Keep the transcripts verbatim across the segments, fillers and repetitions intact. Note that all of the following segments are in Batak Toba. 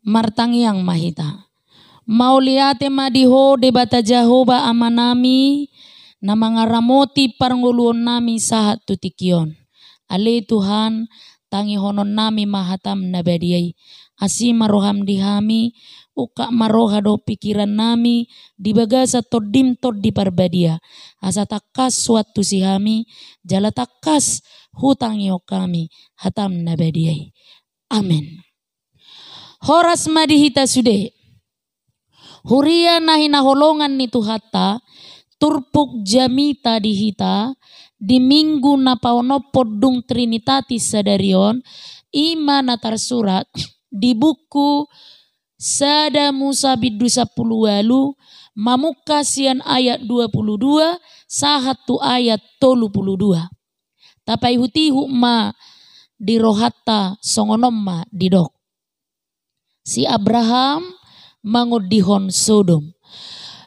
Martangiang ma hita. Mauliate ma di Ho Debata Jahowa Amanami, na mangaramoti parngoluonnami sahat tu tingki on. Ale Tuhan, tangihononnami ma hataM na badia i. Asi ma rohaM di hami, ungkap ma roha dohot pingkirannami di bagasan TondiM Tondi Parbadia. Asa tangkas huantusi hami, jala tangkas hutangihon hami hataM na badia i. Amen. Horas ma di hita sude. Huria na hinaholongan ni Tuhanta, turpuk jamita di hita, di minggu na paonomhon dung Trinitatis sadari on, i ma na tarsurat di buku Sada Musa bindu sampulu ualu, mamungka sian ayat dua pulu dua, sahat tu ayat tolu pulu dua. Tapaihutihut ma di rohanta songon on ma didok. Si Abraham mangondihon Sodom.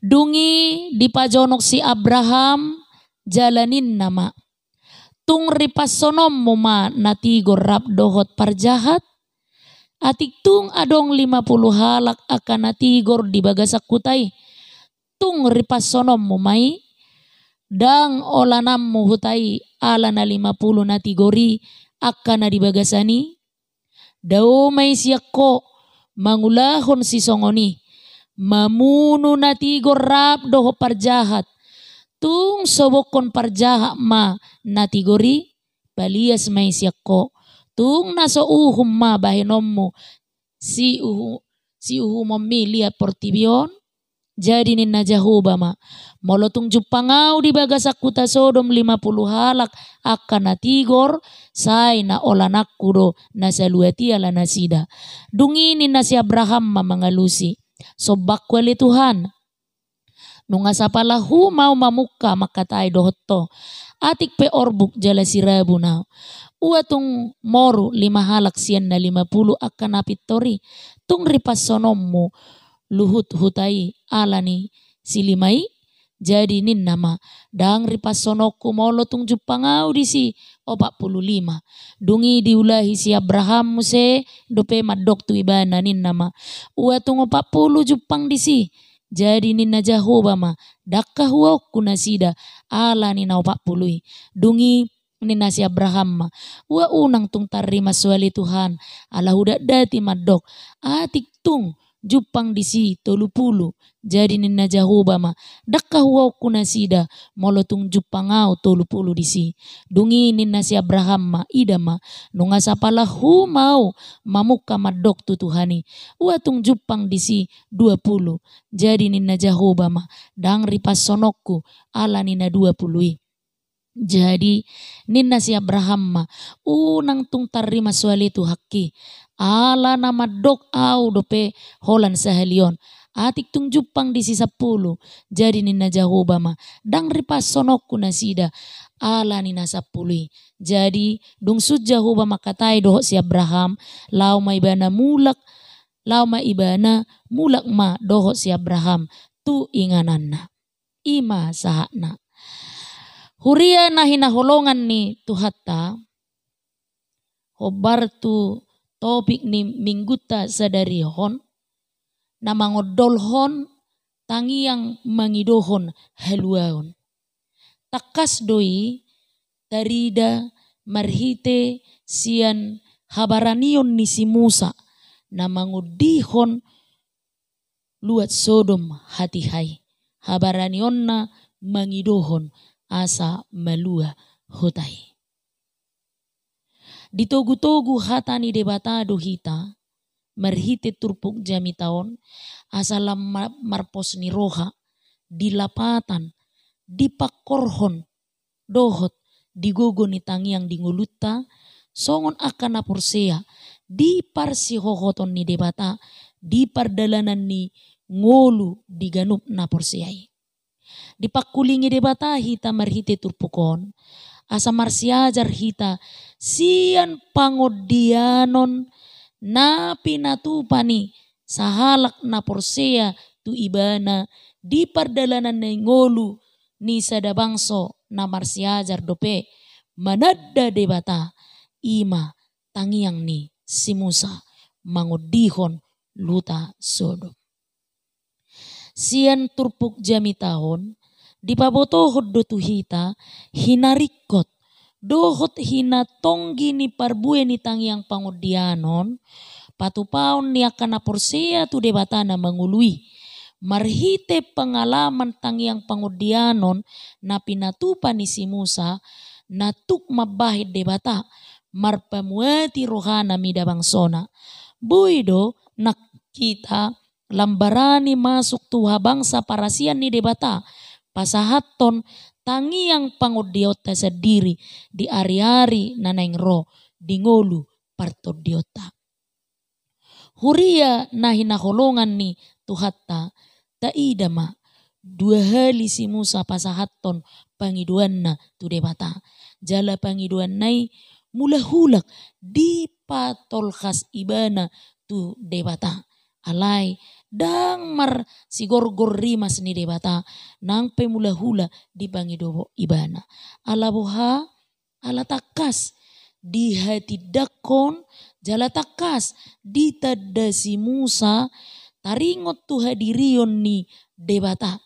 Dung i dipajonok si Abraham jala ninna ma, tung ripashononmu ma na tigor rap dohot parjahat? Atik tung adong lima pulu halak angka na tigor di bagasan huta i, tung ripashononmu ma i? Ndang olananmu huta i ala na lima pulu na tigor i angka na di bagasan i? Dao ma i sian ho, mangulahon sisongon i, mamunu na tigor rap dohot parjahat. Tung sobokhon parjahat ma na tigor i, palias ma i sian ho. Tung na so uhum ma bahenonmu, si uhu-, si uhumonmi liat portibi on? Jadi ninna Jahowa ma, molo tung jumpang ahu di bagasan huta Sodom lima pulu halak angka na tigor, sai na olananku do na saluat i ala nasida. Dung i ninna si Abraham ma mangalusi, sombangku ale Tuhan, nunga sapala hum ahu mamungka mangkatai dohot ho, atik pe orbuk jala sirabun ahu. Ua tung moru lima halak sian na lima pulu angka na pintor i, tung ripashononmu luhut huta i ala ni si lima i? Jadi ninna ma, ndang ripashononku molo tung jumpang ahu disi opat pulu lima. Dung i diulahi si Abraham muse dope mandok tu ibana, ninna ma, ua tung opat pulu jumpang disi. Jadi ninna Jahowa ma, ndang hahuaonku nasida ala ni na opat pulu i. Dung i ninna si Abraham ma, ua unang tung tarrimas ho ale Tuhan, ala hudatdati mandok, atik tung jumpang disi tolu pulu. Jadi ninna Jahowa ma, ndang hahuaonku nasida molo tung jumpang ahu tolu pulu disi. Dung i ninna si Abraham ma, ida ma, nunga sapala hum ahu mamungka mandok tu Tuhan i, ua tung jumpang disi dua pulu. Jadi ninna Jahowa ma, ndang ripashononku ala ni na dua pulu i. Jadi ninna si Abraham ma, unang tung tarrimas ho ale Tuhanki, ala na mandok ahu dope holan sahali on, atik tung jumpang disi sampulu. Jadi ninna Jahowa ma, ndang ripashononku nasida ala ni na sampulu i. Jadi dung sun Jahowa mangkatai dohot si Abraham, laho ma ibana mulak, laho ma ibana mulak ma dohot si Abraham tu ingananna. I ma sahatna. Huria na hinaholongan ni Tuhanta, hombar tu topik ni minggunta sadari on, na mangondolhon tangiang mangidohon haluaon. Tangkas do i tarida marhite sian habaranion ni si Musa, na mangondihon luat Sodom hatiha i, habaranionna mangidohon asa malua huta i. Ditogutogu hata ni Debata do hita marhite turpuk jamita on, asa lam ma-, marpos ni roha di lapatan, di pangkorhon dohot di gogo ni tangiang di ngolunta, songon angka na porsea di parsihohoton ni Debata di pardalanan ni ngolu di ganup na porsea i. Dipangkulingi Debata hita marhite turpuk on, asa marsiajar hita sian pangondianon na pinatupa ni sahalak na porsea tu Ibana di pardalanan ni ngolu ni sada bangso na marsiajar dope mananda Debata, i ma tangiang ni si Musa mangondihon luta Sodom. Sian turpuk jamita on, dipabotohon do tu hita hinaringkot dohot hinatonggi ni parbue ni tangiang pangondianon, patupaon ni angka na porsea tu Debata na mangolu i. Marhite pengalaman tangiang pangondianon na pinatupa ni si Musa, na tuk mambahen Debata, marpamuati rohana mida bangsona. Boi do nang hita lam barani masuk tu habangsa parasian ni Debata, pasahathon tangiang pangondionta sandiri di ari-ari na naeng ro di ngolu partondionta. Huria na hinaholongan ni Tuhanta, taida ma, dua hali si Musa pasahathon pangidoanna tu Debata. Jala pangidoanna i mulahulak dipatolhas ibana tu Debata. Alai ndang marsigorgor rimas ni Debata, nang pe mulahulak dipangido ibana. Ala boha? Ala tangkas dihatindangkon, jala tangkas ditanda si Musa taringot tu hadirion ni Debata.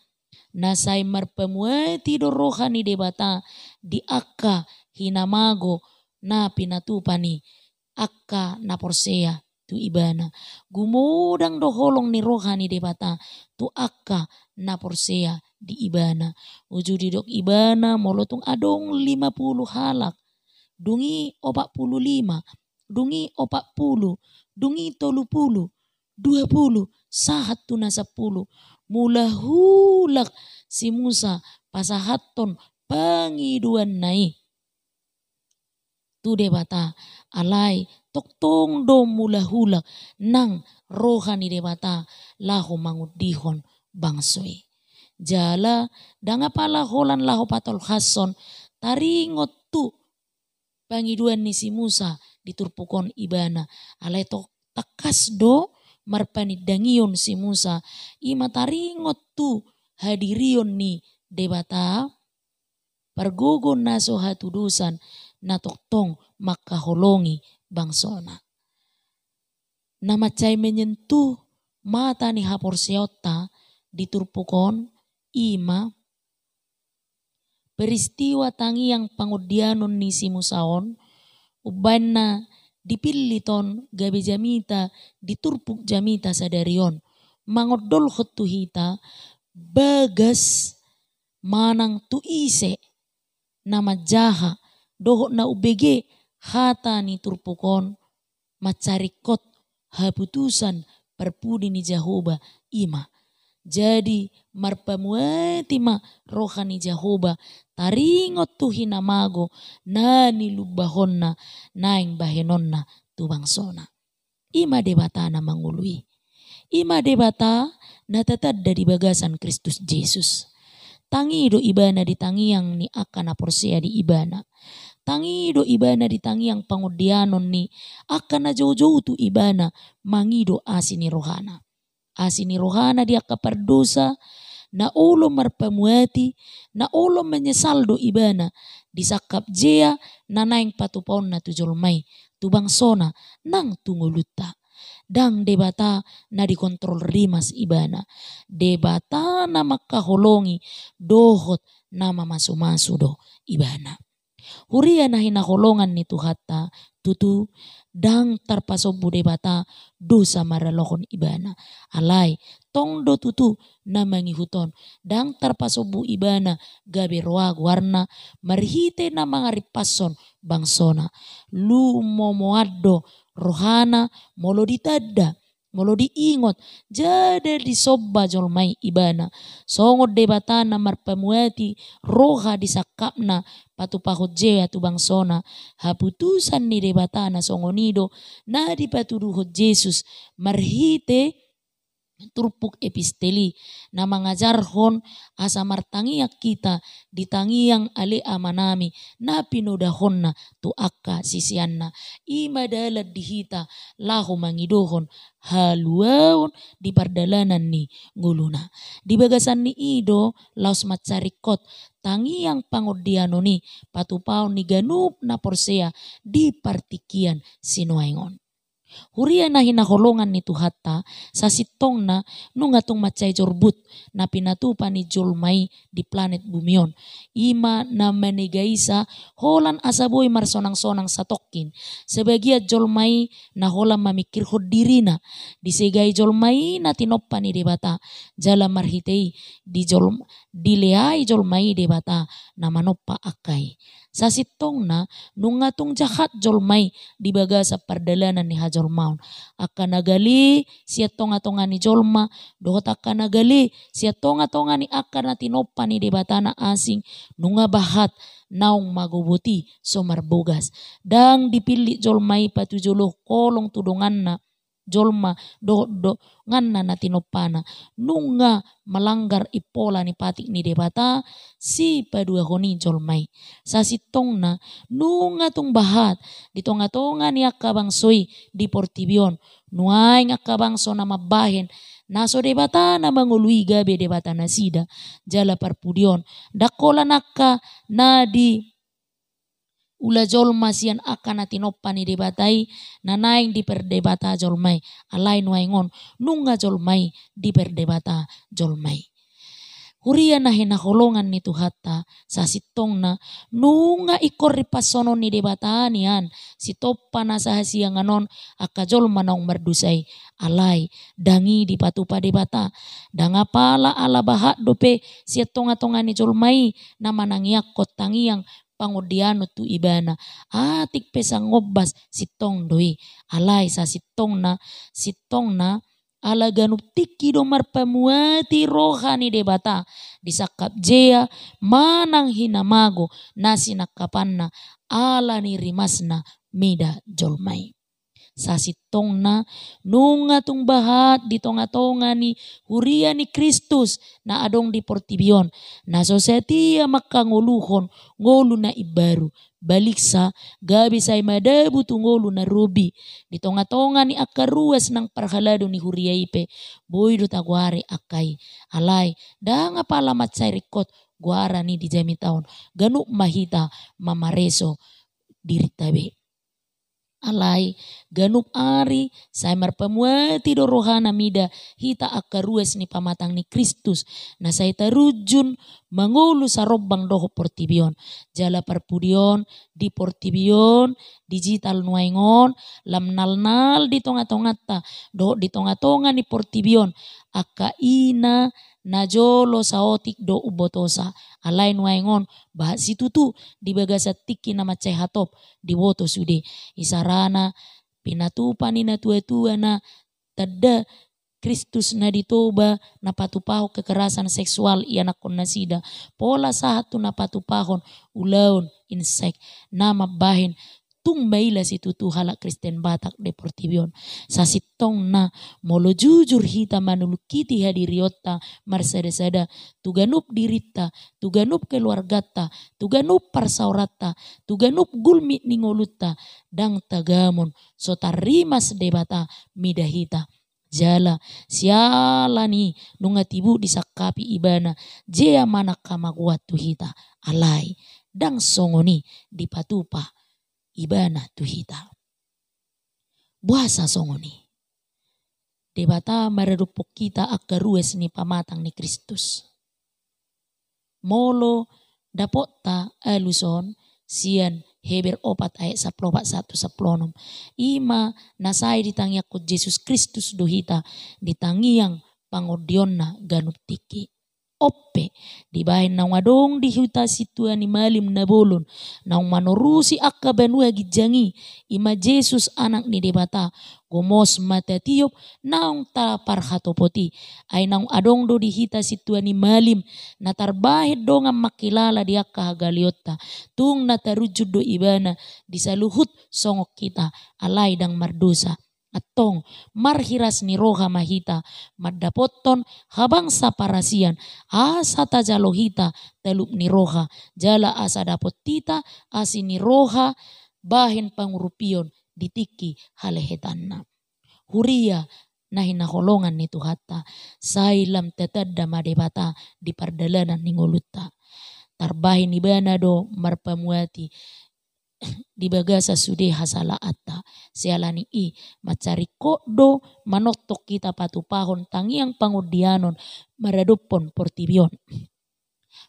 Na sai marpamuati do roha ni Debata di angka hinamago na pinatupa ni angka na porsea tu ibana. Gumodang do holong ni roha ni Debata tu angka na porsea di ibana. Uju didok ibana molo tung adong lima pulu halak, dung i opat pulu lima, dung i opat pulu, dung i tolu pulu, dua pulu, sahat tu na sampulu. Mulahulak si Musa pasahathon pangidoanna i tu Debata, alai tongtong do mulahulak nang roha ni Debata laho mangondihon bangso i. Jala ndang apala holan laho patolhashon taringot tu pangidoan ni si Musa di turpuk on ibana. Alai tong tangkas do marpanindangion si Musa, i ma taringot tu hadirion ni Debata, pargogo na so hatudosan, na tongtong mangkaholongi bangsona. Na mansai menyentuh mata ni haporseaonta di turpuk on, i ma peristiwa tangiang pangondianon ni si Musa on, umbaen na dipillit on gabe jamita di turpuk jamita sadari on, mangondolhon tu hita bagas manang tu ise na manjaha dohot na umbege hata ni turpuk on, mansai ringkot haputusan parpudi ni Jahowa, i ma. Jadi marpamuati ma roha ni Jahowa taringot tu hinamago na nilumbahonna naeng bahenonna tu bangsona. I ma Debata na mangolu i. I ma Debata na tatanda di bagasan Kristus Jesus. Tangi do ibana di tangiang ni angka na porsea di ibana. Tangi do ibana di tangiang pangondianon ni angka na joujou tu ibana mangido asi ni rohana. Asi ni rohana di angka pardosa, na olo marpamuati, na olo menyesal do ibana di sangkap jea na naeng patupaonna tu jolma i, tu bangsona, nang tu ngolunta. Ndang Debata na dikontrol rimas ibana. Debata na mangkaholongi dohot na mamasumasu do ibana. Huria na hinaholongan ni Tuhanta, tutu ndang tarpasombu Debata dosa maralohon ibana. Alai tong do tutu na mangihuthon, ndang tarpasombu ibana gabe roa goarna marhite na mangarimpashon bangsona. Lumomoan do rohana molo ditanda, molo diingot, jala disomba jolma i ibana. Songon Debata na marpamuati roha di sangkapna patupahon jea tu bangsona. Haputusan ni Debata na songon i do na dipatuduhon Jesus marhite turpuk epistel i, na mangajarhon asa martangiang hita di tangiang ale Amanami na pinodahonna tu angka siseanna. I ma dalan di hita laho mangidohon haluaon di pardalanan ni ngoluna. Di bagasan ni i do laos mansai ringkot tangiang pangondianon i patupaon ni ganup na porsea di partingkian sinuaeng on. Huria na hinaholongan ni Tuhanta, sasintongna nunga tung mansai jorbut na pinatupa ni jolma i di planet bumi on. I ma na manegaisa holan asa boi marsonang-sonang satongkin. Sebagian jolma i na holan mamingkirhon dirina, disegai jolma i na tinompa ni Debata, jala marhite i di jolm-, dileai jolma i Debata na manompa angka i. Sasintongna nunga tung jahat jolma i di bagasan pardalanan ni hajolmaon. Angka na gale sian tonga-tonga ni jolma, dohot angka na gale sian tonga-tonga ni angka na tinompa ni debata na asing, nunga bahat naung magoboti so marbogas. Ndang dipillit jolma i patujolo holong tu donganna jolma dohot donganna na tinompana. Nunga malanggar impola ni patik ni Debata sipaduahon i jolma i. Sasintongna nunga tung bahat di tonga-tonga ni angka bangso i di portibi on. Nuaeng angka bangso na mambahen na so Debata na mangolu i gabe debata nasida. Jala parpudi on, ndang holan angka na di ula jolma sian angka na tinompa ni Debata i na naeng diperdebata jolma i. Alai nuaeng on nunga jolma i diperdebata jolma i. Huria na hinaholongan ni Tuhanta, sasintongna nunga ingkon rimpashonon ni Debata nian sitompa na sahasiangan on angka jolma naung mardosa i. Alai ndang i dipatupa Debata. Ndang apala ala bahat dope sian tonga-tonga ni jolma i na manangiangkon tangiang pangondianon tu Ibana. Atik pe sangombas sintong do i. Alai sasintongna, sintongna ala ganup tingki do marpamuati roha ni Debata di sangkap jea manang hinamago na sinangkapanna ala ni rimasna mida jolma i. Sasintongna nunga tung bahat di tonga-tonga ni huria ni Kristus na adong di portibi on, na so satia mangkangoluhon ngolu na imbaru. Baliksa, gabe sai madabu tu ngolu na robi. Di tonga-tonga ni angka ruas nang parhalado ni huria i pe, boi do tagoari angka i. Alai ndang apala mansai ringkot goaran i di jamita on, ganup ma hita mamareso dirinta be. Alai ganup ari sai marpamuati do rohana mida hita angka ruas ni pamatang ni Kristus na sai tarunjun mangolu sarombang dohot portibi on. Jala parpudi on, di portibi on, digital nuaeng on, lam nalnal di tonga-tonganta dohot di tonga-tonga ni portibi on angka ina na jolo saotik do umbotosa. Alai nuaeng on bahat situtu di bagasan tingki na mansai hatop diboto sude. Isarana pinatupa ni natua-tua na tanda Kristus na di Toba na patupahon kekerasan seksual ianakhon nasida, pola sahat tu na patupahon ulaon insek na mambahen tung maila situtu halak Kristen Batak di portibi on. Sasintongna molo jujur hita manulungkiti hadirionta marsada-sada tu ganup dirinta, tu ganup keluarganta, tu ganup parsaoranta, tu ganup gulmit ni ngolunta, ndang tagamon so tarrimas Debata mida hita. Jala siala ni nunga tibu disangkapi Ibana jea manang hamagoan tu hita. Alai ndang songon i dipatupa Ibana tu hita. Boasa songon i? Debata maradophon hita angka ruas ni pamatang ni Kristus. Molo dapotta aluson sian Heber opat ayat sampulu opat sahat tu sampulu onom, i ma na sai ditangiangkon Jesus Kristus do hita di tangiang pangondionna ganup tingki. On pe, dibahen naung adong di hita sintua ni malim na bolon naung manorusi angka banua ginjang i, i ma Jesus Anak ni Debata, gomos ma tatiop naung taparhatopot i. Ai naung adong do di hita sintua ni malim na tarbahen dongan mangkilala di angka hagaleonta. Tung na tarunjun do Ibana di saluhut songon hita, alai ndang mardosa. Antong, marhiras ni roha ma hita mandapothon habangsa parasian, asa tajalo hita talup ni roha, jala asa dapot hita asi ni roha bahen pangurupion di tingki halehetanna. Huria na hinaholongan ni Tuhanta, sai lam tatanda ma Debata di pardalanan ni ngolunta. Tarbahen Ibana do marpamuati di bagasan sude hasalaanta. Siala ni i, mansai ringkot do manongtong hita patupahon tangiang pangondianon maradophon portibi on,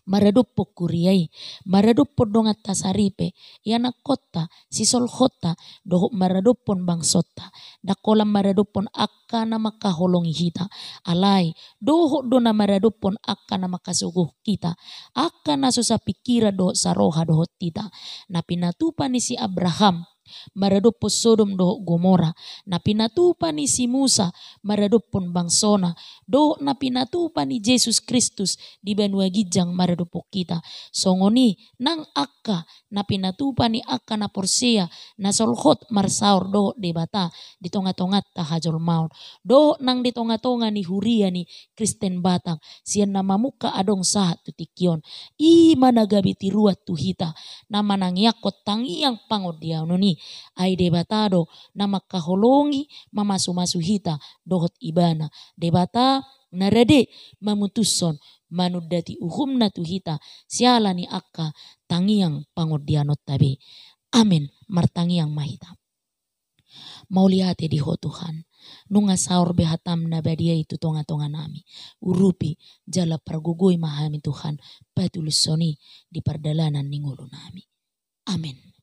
maradophon kuria i, maradophon donganta saripe, ianakhonta, sisolhotta, dohot maradophon bangsonta. Ndang holan maradophon angka na mangkaholongi hita, alai dohot do na maradophon angka na mangkasogohon hita, angka na so sapingkiran dohot saroha dohot hita. Na pinatupa ni si Abraham maradophon Sodom dohot Gomora, na pinatupa ni si Musa maradophon bangsona, dohot na pinatupa ni Jesus Kristus di banua ginjang maradophon hita. Songon i nang angka na pinatupa ni angka na porsea na solhot marsaor dohot Debata di tongatonganta hajolmaon, dohot nang di tongatonga ni huria ni Kristen Batak sian na mamungka adong sahat tu tingki on. I ma na gabe tiruan tu hita na manangiangkon tangiang pangondianon i. Ai Debata do na mangkaholongi, mamasumasu hita dohot Ibana. Debata na rade mamutushon, manundati uhumna tu hita siala ni angka tangiang pangondianonta be. Amen. Martangiang ma hita. Mauliate di Ho Tuhan, nunga saor be hataM na badia i tu tongatonganami. Urupi jala pargogoi ma hami Tuhan, patulushon i di pardalanan ni ngolunami. Amen.